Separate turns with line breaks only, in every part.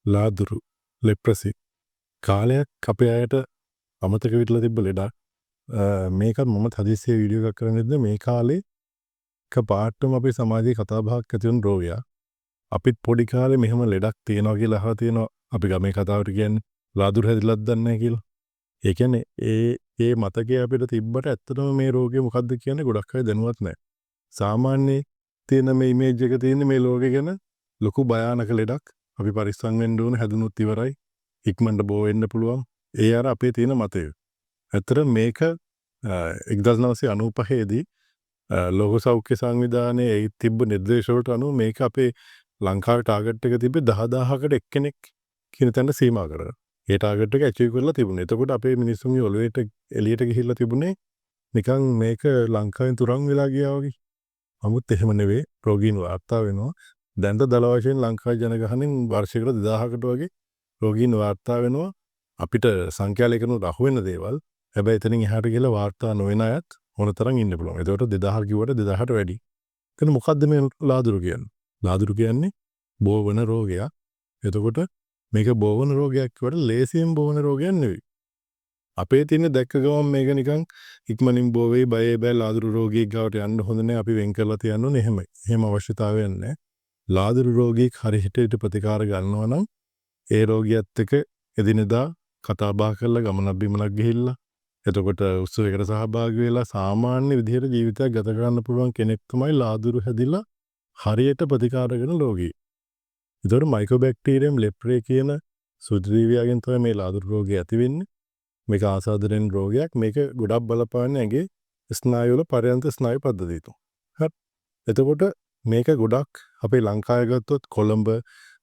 ලාදුරු, ලෙප්‍රසි. කාලයක් අපේ අයට අමතක වෙලා තිබ්බ ලෙඩක්. මේකත් මමත් හදිස්සියේ වීඩියෝ එකක් කරන්න හිටියේ. මේ කාලේ එක පාටම අපේ සමාජයේ කතා බහක් ඇති වුණු රෝගයක්. අපිත් පොඩි කාලේ මෙහෙම ලෙඩක් තියෙනවා කියලා අහලා තියෙනවා. අපි ගමේ කතාවට කියන්නේ ලාදුරු හැදිලාත් දන්නේ නැහැ කියලා. ඒ කියන්නේ ඒ ඒ මතකය අපිට තිබ්බට ඇත්තටම මේ රෝගය මොකද්ද කියන්නේ ගොඩක් අය දැනුවත් නැහැ. සාමාන්‍ය තියෙන මේ ඉමේජ් එක තියෙන්නේ මේ ලෝකෙ ගැන ලොකු භයානක ලෙඩක්. අපි පරිස්සම් වෙන්න ඕන, හැදුනොත් ඉවරයි. ඉක්මනට බෝ වෙන්න පුළුවන්. ඒ අර අපේ තියෙන මතය. ඇත්තට මේක 1995 දී ලෝක සෞඛ්‍ය සංවිධානයේ ඒ තිබ්බ නිර්දේශ වලට අනුව මේක අපේ ලංකාවේ ටාගට් එක තිබ්බේ 10,000කට එක්කෙනෙක් කියන තැනට සීමා කරලා. ඒ ටාගට් එක ඇචීව් කරලා තිබුණේ. එතකොට අපේ මිනිස්සුන්ගේ ඔළුවට එළියට ගිහිල්ලා තිබුණේ නිකන් මේක ලංකාවෙන් තුරන් වෙලා ගියා වගේ. නමුත් එහෙම නෙවෙයි, රෝගීන් වාර්තා වෙනවා. දැන්ට දළ වශයෙන් ලංකා ජනගහනෙන් වර්ෂයකට 2000කට වගේ රෝගීන් වාර්තා වෙනවා. අපිට සංඛ්‍යා ලේඛන වලට අහු වෙන දේවල්. හැබැයි එතනින් එහාට ගිහලා වාර්තා නොවන අයත් ඕන තරම් ඉන්න පුළුවන්. එතකොට 2000 කිව්වට 2000ට වැඩි. එතන මොකද්ද මේ ලාදුරු කියන්නේ? ලාදුරු කියන්නේ බෝ වන රෝගයක්. එතකොට මේක බෝ වන රෝගයක් කිව්වට ලේසියෙන් බෝ වන රෝගයක් නෙවෙයි. අපේ තියෙන දැක්ක ගමන් මේක නිකන් ඉක්මනින් බෝ වෙයි, බයයි බෑ, ලාදුරු රෝගියෙක් ගාවට යන්න හොඳ නෑ, අපි වෙන් කරලා තියන්න ඕනේ එහෙමයි. එහෙම අවශ්‍යතාවයක් නෑ. ලාදුරු රෝගියෙක් හරියට ප්‍රතිකාර ගන්නවා නම් ඒ රෝගියත් එක්ක එදිනෙදා කතා බහ කරලා, ගමනක් බිමනක් ගිහිල්ලා, එතකොට උත්සවයකට සහභාගී වෙලා සාමාන්‍ය විදිහට ජීවිතයක් ගත කරන්න පුළුවන් කෙනෙක් තමයි ලාදුරු හැදිලා හරියට ප්‍රතිකාර කරන රෝගී. එතකොට මයිකෝබැක්ටීරියම් ලෙප්‍රේ කියන සුද්ධ තමයි මේ ලාදුරු රෝගය ඇති වෙන්නේ. මේක ආසාදනයෙන් රෝගයක්. මේක ගොඩක් බලපාන්නේ ඇඟේ ස්නායු වල පර්යන්ත ස්නායු පද්ධතියට. හරි. එතකොට මේක ගොඩක් අපේ ලංකාවේ ගත්තොත් කොළඹ,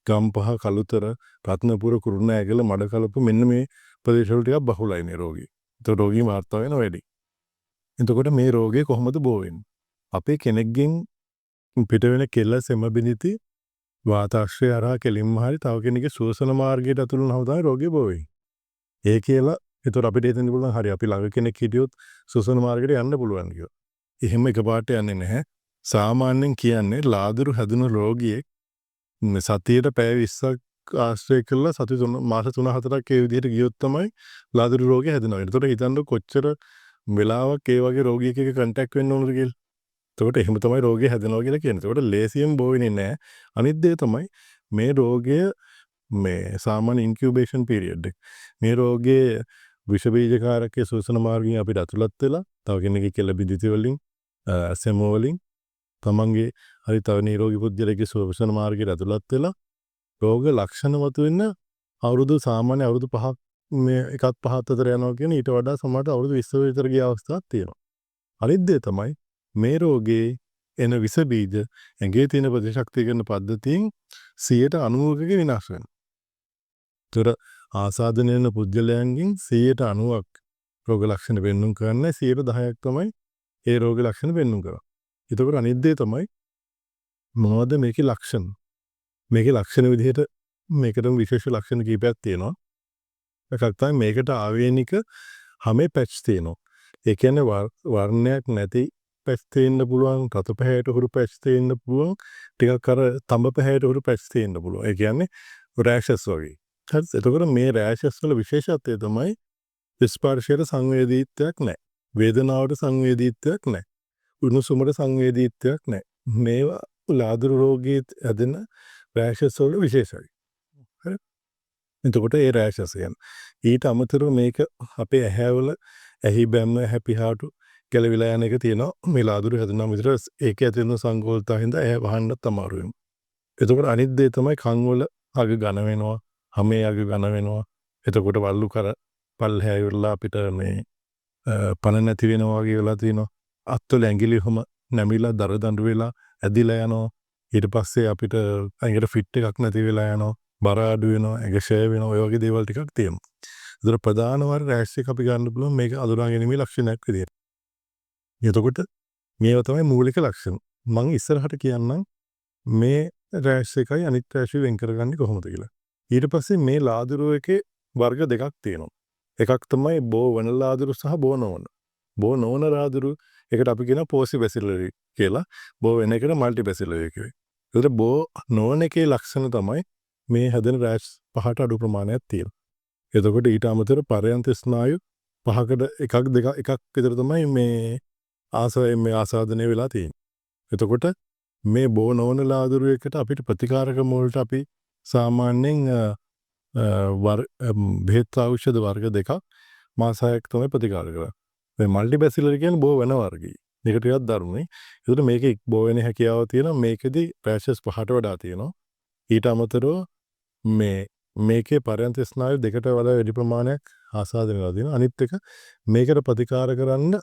ගම්පහ, කළුතර, රත්නපුර, කුරුණෑගල, මඩකලපුව මෙන්න මේ ප්‍රදේශවල ටිකක් බහුලයි මේ රෝගී. එතකොට රෝගී වාර්තා වෙන වැඩි. එතකොට මේ රෝගය කොහොමද බෝ වෙන්නේ? අපේ කෙනෙක්ගෙන් පිට වෙන කෙල සෙම බිඳිති වාතාශ්‍රය හරහා කෙලින්ම හරි තව කෙනෙකුගේ ශ්වසන මාර්ගයට ඇතුළු වුණාම තමයි රෝගය බෝ වෙන්නේ. ඒ කියලා එතකොට අපිට හිතෙන්න පුළුවන් හරි අපි ළඟ කෙනෙක් හිටියොත් ශ්වසන මාර්ගයට යන්න පුළුවන් කියලා. එහෙම එකපාරට යන්නේ නැහැ. සාමාන්‍යයෙන් කියන්නේ ලාදුරු හැදුණු රෝගියෙක් සතියට පැය 20ක් ආශ්‍රය කරලා සති 3 මාස 3-4ක් ඒ විදිහට ගියොත් තමයි ලාදුරු රෝගය හැදෙනවා. එතකොට හිතන්න කොච්චර වෙලාවක් ඒ වගේ රෝගියෙක් එක්ක කන්ටැක්ට් වෙන්න ඕනද කියලා. එතකොට එහෙම තමයි රෝගය හැදෙනවා කියලා කියන්නේ. එතකොට ලේසියෙන් බෝ වෙන්නේ නැහැ. අනිත් දේ තමයි මේ රෝගය මේ සාමාන්‍ය ඉන්කියුබේෂන් පීරියඩ් එක. මේ රෝගයේ විෂ බීජකාරකයේ ශ්වසන මාර්ගයෙන් අපිට ඇතුළත් වෙලා තව කෙනෙකුගේ කෙල බිඳිති වලින්, සෙම වලින්, තමන්ගේ හරි තව නිරෝගී පුද්ගලයෙකුගේ ශ්වසන මාර්ගයට ඇතුළත් වෙලා රෝග ලක්ෂණ මතුවෙන්න අවුරුදු සාමාන්‍ය අවුරුදු 5ක් මේ එකත් පහත් අතර යනවා කියන ඊට වඩා සමහරට අවුරුදු 20 විතර ගිය අවස්ථාවක් තියෙනවා. අනිත් දේ තමයි මේ රෝගේ එන විෂ බීජ ඇඟේ තියෙන ප්‍රතිශක්තිකරණ පද්ධතියෙන් 90%ක විනාශ වෙනවා. ඒතර ආසාදනය වෙන පුද්ගලයන්ගෙන් 90%ක් රෝග ලක්ෂණ පෙන්නුම් කරන්නේ, 10%ක් තමයි ඒ රෝග ලක්ෂණ පෙන්නුම් කරන්නේ. එතකොට අනිත් දේ තමයි මොනවද මේකේ ලක්ෂණ? මේකේ ලක්ෂණ විදිහට මේකටම විශේෂ ලක්ෂණ කීපයක් තියෙනවා. එකක් තමයි මේකට ආවේනික හැමේ පැච් තියෙනවා. ඒ කියන්නේ වර්ණයක් නැති පැච් තියෙන්න පුළුවන්, රතු පැහැයට හුරු පැච් තියෙන්න පුළුවන්, ටිකක් අර තඹ පැහැයට හුරු පැච් තියෙන්න පුළුවන්. ඒ කියන්නේ රෑෂස් වගේ. හරිද? එතකොට මේ රෑෂස් වල විශේෂත්වය තමයි ස්පර්ශයට සංවේදීත්වයක් නැහැ. වේදනාවට සංවේදීත්වයක් නැහැ. උණුසුමට සංවේදීත්වයක් නැහැ. මේවා ලාදුරු රෝගයේ හැදෙන රෑෂස් වල විශේෂයි. හරි? එතකොට ඒ රෑෂස් ගැන. ඊට අමතරව මේක අපේ ඇහැවල ඇහි බැම්ම, ඇහැ පිහාටු ගැලවිලා යන එක තියෙනවා. මේ ලාදුරු හැදුනම විතර ඒක ඇති වෙන සංකෝලතා හින්දා ඇහැ වහන්නත් අමාරු වෙනවා. එතකොට අනිත් දේ තමයි කන් වල අග ඝන වෙනවා, හමේ අග ඝන වෙනවා. එතකොට වල්ලු කර පල්ලෙහා ඉවරලා අපිට මේ පණ නැති වෙනවා වගේ වෙලා තියෙනවා. අත්වල ඇඟිලි ඔහම නැමිලා දර දඬු වෙලා ඇදිලා යනවා. ඊට පස්සේ අපිට ඇඟට ෆිට් එකක් නැති වෙලා යනවා. බර අඩු වෙනවා, ඇඟ ෂය වෙනවා, ඔය වගේ දේවල් ටිකක් තියෙනවා. ඒතර ප්‍රධාන වර රෑෂ් එක අපි ගන්න පුළුවන් මේක අඳුනා ගැනීමේ ලක්ෂණයක් විදියට. එතකොට මේවා තමයි මූලික ලක්ෂණ. මං ඉස්සරහට කියන්නම් මේ රෑෂ් එකයි අනිත් රෑෂ් වෙන් කරගන්නේ කොහොමද කියලා. ඊට පස්සේ මේ ලාදුරු එකේ වර්ග දෙකක් තියෙනවා. එකක් තමයි බෝ වන ලාදුරු සහ බෝ නොවන. බෝ නොවන ලාදුරු එකට අපි කියනවා පෝසි බැසිලරි කියලා. බෝ වෙන එකට මල්ටි බැසිලරි කියලා. ඒතර බෝ නොවන එකේ ලක්ෂණ තමයි මේ හැදෙන රෑෂ් 5ට අඩු ප්‍රමාණයක් තියෙනවා. එතකොට ඊට අමතරව පර්යන්ත ස්නායු 5කට එකක් දෙක එකක් විතර තමයි මේ මේ ආසාදනය වෙලා තියෙන්නේ. එතකොට මේ බෝ නොවන ලාදුරු එකට අපිට ප්‍රතිකාර ක්‍රම වලට අපි සාමාන්‍යයෙන් බෙහෙත් ඖෂධ වර්ග 2ක් මාස 6ක් තමයි ප්‍රතිකාර කරන්නේ. මේ මල්ටි බැසිලරි කියන්නේ බෝ වෙන වර්ගයි. මේක ටිකක් දරුණුයි. ඒතර මේකේ බෝ වෙන හැකියාව තියෙනවා. මේකෙදි රෑෂස් 5ට වඩා තියෙනවා. ඊට අමතරව මේකේ පර්යන්ත ස්නායු 2ට වඩා වැඩි ප්‍රමාණයක් ආසාදනය වෙලා තියෙනවා. අනිත් එක මේකට ප්‍රතිකාර කරන්න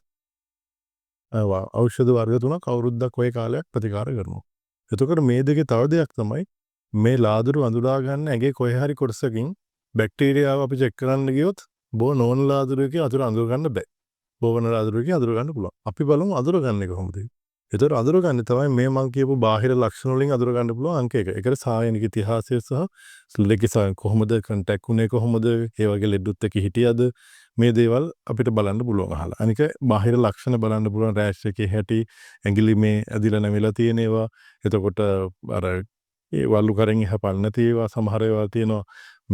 ඖෂධ වර්ග 3ක් අවුරුද්දක් වගේ කාලයක් ප්‍රතිකාර කරනවා. එතකොට මේ දෙකේ තව දෙයක් තමයි මේ ලාදුරු අඳුරා ගන්න ඇඟේ කොහේ හරි කොටසකින් බැක්ටීරියාව අපි චෙක් කරන්න ගියොත් බෝ නොවන ලාදුරු එකේ අඳුර ගන්න බෑ. බෝ වන ලාදුරු එකේ අඳුර ගන්න පුළුවන්. අපි බලමු අඳුරගන්නේ කොහොමද කියලා. එතකොට අඳුරගන්නේ තමයි මේ මං කියපු බාහිර ලක්ෂණ වලින් අඳුර ගන්න පුළුවන් අංක 1. ඒකට සායනික ඉතිහාසය සහ ලෙඩගේ කොහොමද කන්ටැක්ට් වුණේ කොහොමද, ඒ වගේ ලෙඩුත් එක්ක හිටියද, මේ දේවල් අපිට බලන්න පුළුවන් අහලා. අනික බාහිර ලක්ෂණ බලන්න පුළුවන් රෑෂ් එකේ හැටි, ඇඟිලි මේ ඇදිලා නැමිලා තියෙන ඒවා. එතකොට අර ඒ වල්ලු කරෙන් එහා පන්න නැති ඒවා සමහර ඒවා තියෙනවා.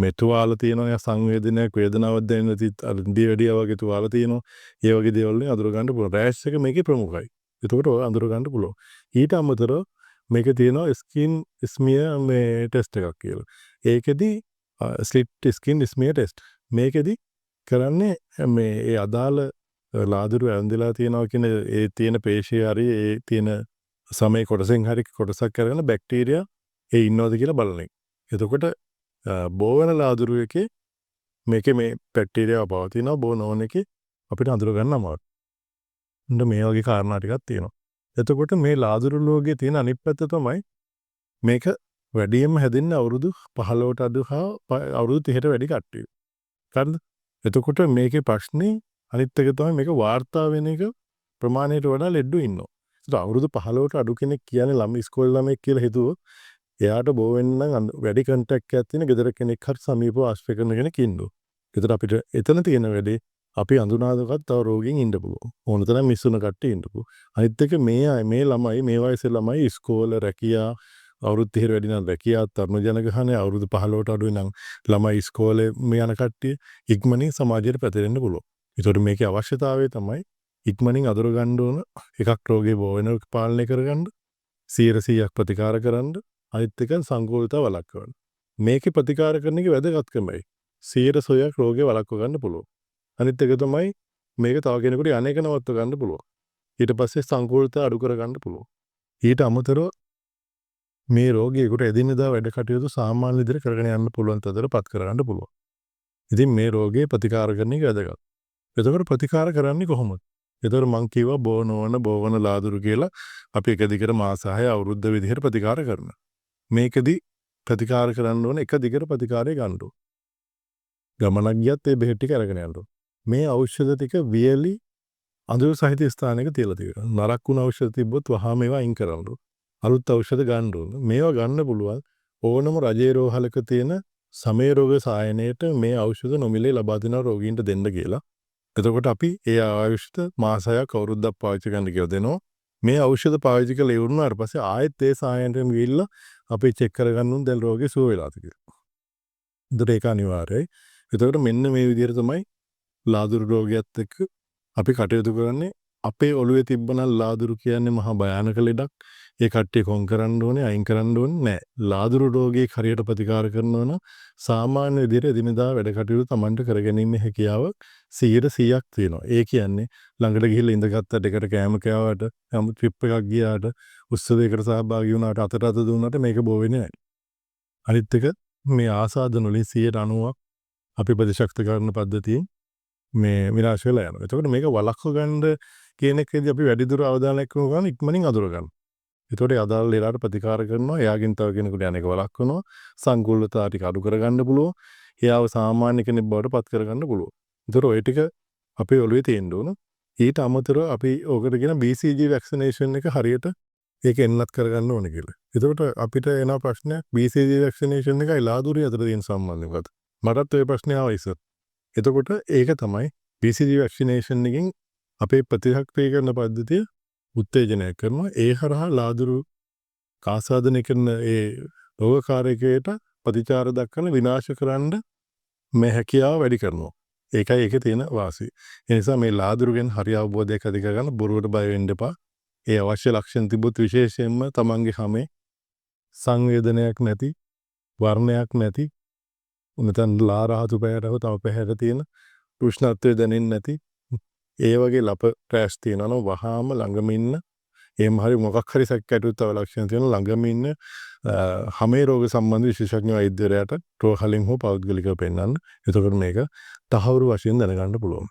මේ තුවාල තියෙනවා, එයා සංවේදනයක් වේදනාවක් දැනෙන නැති අර දියවැඩියා වගේ තුවාල තියෙනවා. ඒ වගේ දේවල් වලින් අඳුර ගන්න පුළුවන්. රෑෂ් එක මේකේ ප්‍රමුඛයි. එතකොට ඔය අඳුර ගන්න පුළුවන්. ඊට අමතරව මේකේ තියෙනවා ස්කින් ස්මියර් මේ ටෙස්ට් එකක් කියලා. ඒකෙදි ස්ලිට් ස්කින් ස්මියර් ටෙස්ට්. මේකෙදි කරන්නේ මේ ඒ අදාළ ලාදුරු ඇඳිලා තියෙනවා කියන ඒ තියෙන පේශිය හරි ඒ තියෙන සමේ කොටසෙන් හරි කොටසක් අරගෙන බැක්ටීරියා ඒ ඉන්නවද කියලා බලන එක. එතකොට බෝ වෙන ලාදුරු එකේ මේකේ මේ බැක්ටීරියාව පවතිනවා, බෝ නොවන එකේ අපිට අඳුර ගන්න අමාරුයි. උන්ට මේ වගේ කාරණා ටිකක් තියෙනවා. එතකොට මේ ලාදුරු රෝගයේ තියෙන අනිත් පැත්ත තමයි මේක වැඩියෙන්ම හැදෙන්නේ අවුරුදු 15ට අඩු හා අවුරුදු 30ට වැඩි කට්ටිය. හරිද? එතකොට මේකේ ප්‍රශ්නේ අනිත් එක තමයි මේක වාර්තා වෙන එක ප්‍රමාණයට වඩා ලෙඩ්ඩු ඉන්නවා. ඒත් අවුරුදු 15ට අඩු කෙනෙක් කියන්නේ ළමයි ඉස්කෝලේ ළමෙක් කියලා හිතුවොත් එයාට බෝ වෙන්න නම් වැඩි කන්ටැක්ට් එකක් තියෙන ගෙදර කෙනෙක් හරි සමීපව ආශ්‍රය කරන කෙනෙක් ඉන්න ඕන. ඒතර අපිට එතන තියෙන වැඩේ අපි අඳුනාගත්තත් තව රෝගීන් ඉන්න පුළුවන්. ඕන තරම් මිස් වුණ කට්ටිය ඉන්න පුළුවන්. අනිත් එක මේ අය මේ ළමයි මේ වයසේ ළමයි ඉස්කෝල රැකියා අවුරුදු 30 වැඩි නම් රැකියා තරුණ ජනගහනය අවුරුදු 15ට අඩු නම් ළමයි ඉස්කෝලේ මේ යන කට්ටිය ඉක්මනින් සමාජයට පැතිරෙන්න පුළුවන්. ඒතකොට මේකේ අවශ්‍යතාවය තමයි ඉක්මනින් අඳුර ගන්න ඕන එකක් රෝගේ බෝ වෙන පාලනය කරගන්න 100%ක් ප්‍රතිකාර කරන්න අනිත් එක සංකූලතාව වළක්වන්න. මේකේ ප්‍රතිකාර කරන එක වැදගත්කමයි. 100%ක් රෝගේ වළක්ව ගන්න පුළුවන්. අනිත් එක තමයි මේක තව කෙනෙකුට යන එක නවත්ව ගන්න පුළුවන්. ඊට පස්සේ සංකූලතා අඩු කර ගන්න පුළුවන්. ඊට අමතරව මේ රෝගියෙකුට එදිනෙදා වැඩ කටයුතු සාමාන්‍ය විදිහට කරගෙන යන්න පුළුවන් තත්ත්වයට පත් කර ගන්න පුළුවන්. ඉතින් මේ රෝගේ ප්‍රතිකාර කරන එක වැදගත්. එතකොට ප්‍රතිකාර කරන්නේ කොහොමද? එතකොට මං කිව්වා බෝ නොවන බෝ වන ලාදුරු කියලා අපි එක දිගට මාස 6 අවුරුද්ද විදිහට ප්‍රතිකාර කරනවා. මේකෙදි ප්‍රතිකාර කරන්න ඕන එක දිගට ප්‍රතිකාරය ගන්න ඕන. ගමනක් ගියත් ඒ බෙහෙත් ටික අරගෙන යන්න ඕන. මේ ඖෂධ ටික වියලි අඳුරු සහිත ස්ථානයක තියලා තියෙනවා. නරක් වුණ ඖෂධ තිබ්බොත් වහාම ඒවා අයින් කරන්න ඕන. අලුත් ඖෂධ ගන්න ඕන. මේවා ගන්න පුළුවන් ඕනම රජයේ රෝහලක තියෙන සමය රෝග සායනයට මේ ඖෂධ නොමිලේ ලබා දෙන රෝගීන්ට දෙන්න කියලා. එතකොට අපි ඒ ඖෂධ මාස 6ක් අවුරුද්දක් පාවිච්චි කරන්න කියලා දෙනවා. මේ ඖෂධ පාවිච්චි කරලා ඉවර වුණාට පස්සේ ආයෙත් ඒ සායනයටම ගිහිල්ලා අපි චෙක් කරගන්න ඕන දැන් රෝගේ සුව වෙලාද කියලා. එතකොට ඒක අනිවාර්යයි. එතකොට මෙන්න මේ විදිහට තමයි ලාදුරු රෝගයත් එක්ක අපි කටයුතු කරන්නේ. අපේ ඔළුවේ තිබ්බනම් ලාදුරු කියන්නේ මහා භයානක ලෙඩක්. ඒ කට්ටිය කොන් කරන්න ඕනේ, අයින් කරන්න ඕනේ නෑ. ලාදුරු රෝගයේ හරියට ප්‍රතිකාර කරනවා නම් සාමාන්‍ය විදිහට එදිනෙදා වැඩ කටයුතු තමන්ට කරගැනීමේ හැකියාව 100%ක් තියෙනවා. ඒ කියන්නේ ළඟට ගිහිල්ලා ඉඳගත්තට එකට කෑම කෑවට, යම් ට්‍රිප් එකක් ගියාට, උත්සවයකට සහභාගී වුණාට, අතට අත දුන්නාට මේක බෝ වෙන්නේ නෑ. අනිත් එක මේ ආසාදන වලින් 90%ක් අපි ප්‍රතිශක්තිකරණ පද්ධතියෙන් මේ විනාශ වෙලා යනවා. එතකොට මේක වළක්ව ගන්න කියන එකේදී අපි වැඩිදුර අවධානයක් යොමු කරන ඉක්මනින් අඳුර ගන්න. එතකොට ඒ අදාළ ලෙඩාට ප්‍රතිකාර කරනවා. එයාගෙන් තව කෙනෙකුට යන එක වළක්වනවා. සංකූලතා ටික අඩු කරගන්න පුළුවන්. එයාව සාමාන්‍ය කෙනෙක් බවට පත් කරගන්න පුළුවන්. එතකොට ඔය ටික අපේ ඔළුවේ තියෙන්න ඕන. ඊට අමතරව අපි ඕකට කියන BCG vaccination එක හරියට ඒක එන්නත් කරගන්න ඕනේ කියලා. එතකොට අපිට එන ප්‍රශ්නයක් BCG vaccination එකයි ලාදුරිය අතර තියෙන සම්බන්ධය මොකද්ද? මටත් ඔය ප්‍රශ්නේ ආවා ඉස්සර. එතකොට ඒක තමයි BCG vaccination එකෙන් අපේ ප්‍රතිශක්තිකරණ පද්ධතිය උත්තේජනය කරනවා. ඒ හරහා ලාදුරු ආසාදනය කරන ඒ රෝගකාරකයට ප්‍රතිචාර දක්වන විනාශ කරන්න මේ හැකියාව වැඩි කරනවා. ඒකයි ඒකේ තියෙන වාසිය. ඒ නිසා මේ ලාදුරු ගැන හරි අවබෝධයක් ඇති කරගන්න බොරුවට බය වෙන්න එපා. ඒ අවශ්‍ය ලක්ෂණ තිබ්බොත් විශේෂයෙන්ම තමන්ගේ හමේ සංවේදනයක් නැති, වර්ණයක් නැති, නැත්නම් ලා රහතු පැහැට හෝ තව පැහැට තියෙන උෂ්ණත්වය දැනෙන්නේ නැති ඒ වගේ ලප රෑෂ් තියෙනවා නම් වහාම ළඟම ඉන්න, එහෙම හරි මොකක් හරි සැක කැටුත් තව ලක්ෂණ තියෙනවා, ළඟම ඉන්න හමේ රෝග සම්බන්ධ විශේෂඥ වෛද්‍යවරයාට රෝහලින් හෝ පෞද්ගලිකව පෙන්වන්න. එතකොට මේක තහවුරු වශයෙන් දැනගන්න පුළුවන්.